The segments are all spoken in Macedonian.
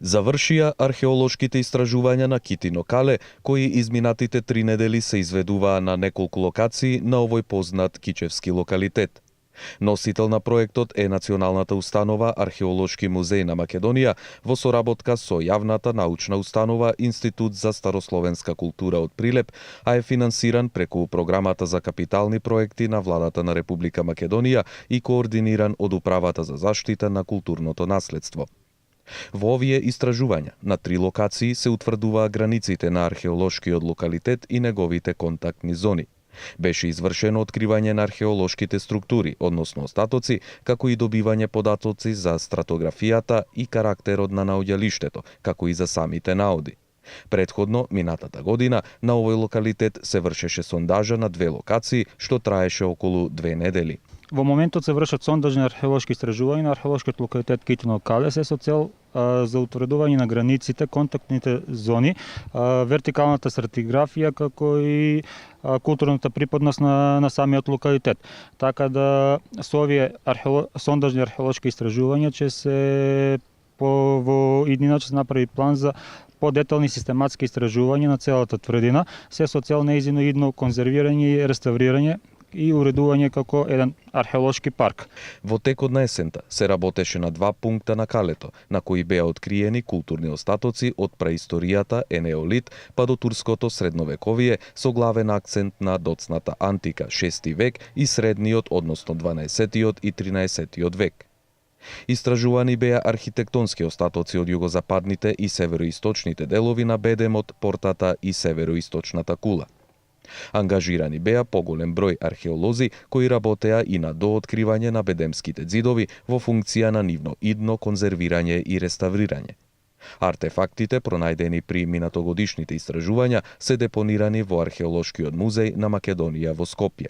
Завршија археолошките истражувања на Китино Кале, кои изминатите 3 недели се изведуваа на неколку локации на овој познат кичевски локалитет. Носител на проектот е Националната установа Археолошки музеј на Македонија во соработка со јавната научна установа Институт за старословенска култура од Прилеп, а е финансиран преку програмата за капитални проекти на владата на Република Македонија и координиран од Управата за заштита на културното наследство. Во овие истражувања на 3 локации се утврдуваа границите на археолошкиот локалитет и неговите контактни зони. Беше извршено откривање на археолошките структури, односно остатоци, како и добивање податоци за стратографијата и карактерот на наоѓалиштето, како и за самите наоди. Претходно, минатата година, на овој локалитет се вршеше сондажа на 2 локации, што траеше околу 2 недели. Во моментот се вршат сондажни археолошки истражувања на археолошкиот локалитет Китино Кале, се со цел за утврдување на границите, контактните зони, вертикалната стратиграфија, како и културната припадност на самиот локалитет. Така да со овие сондажни археолошки истражувања ќе се во иднина ќе се направи план за подетални систематски истражувања на целата тврдина, се со цел нејзино идно конзервирање и реставрирање и уредување како еден археолошки парк. Во текот на есента се работеше на 2 пункта на Калето, на кои беа откриени културни остатоци од праисторијата енеолит па до турското средновековие со главен акцент на доцната антика, 6 век и средниот, односно 12 и 13 век. Истражувани беа архитектонски остатоци од југозападните и североисточните делови на Бедемот, Портата и североисточната Кула. Ангажирани беа поголем број археолози кои работеа и на дооткривање на бедемските ѕидови во функција на нивно идно конзервирање и реставрирање. Артефактите пронајдени при минатогодишните истражувања се депонирани во Археолошкиот музеј на Македонија во Скопје.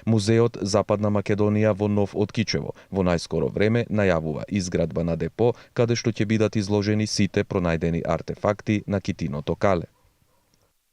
Музеот Западна Македонија во Нов од Кичево во најскоро време најавува изградба на депо каде што ќе бидат изложени сите пронајдени артефакти на Китиното Кале.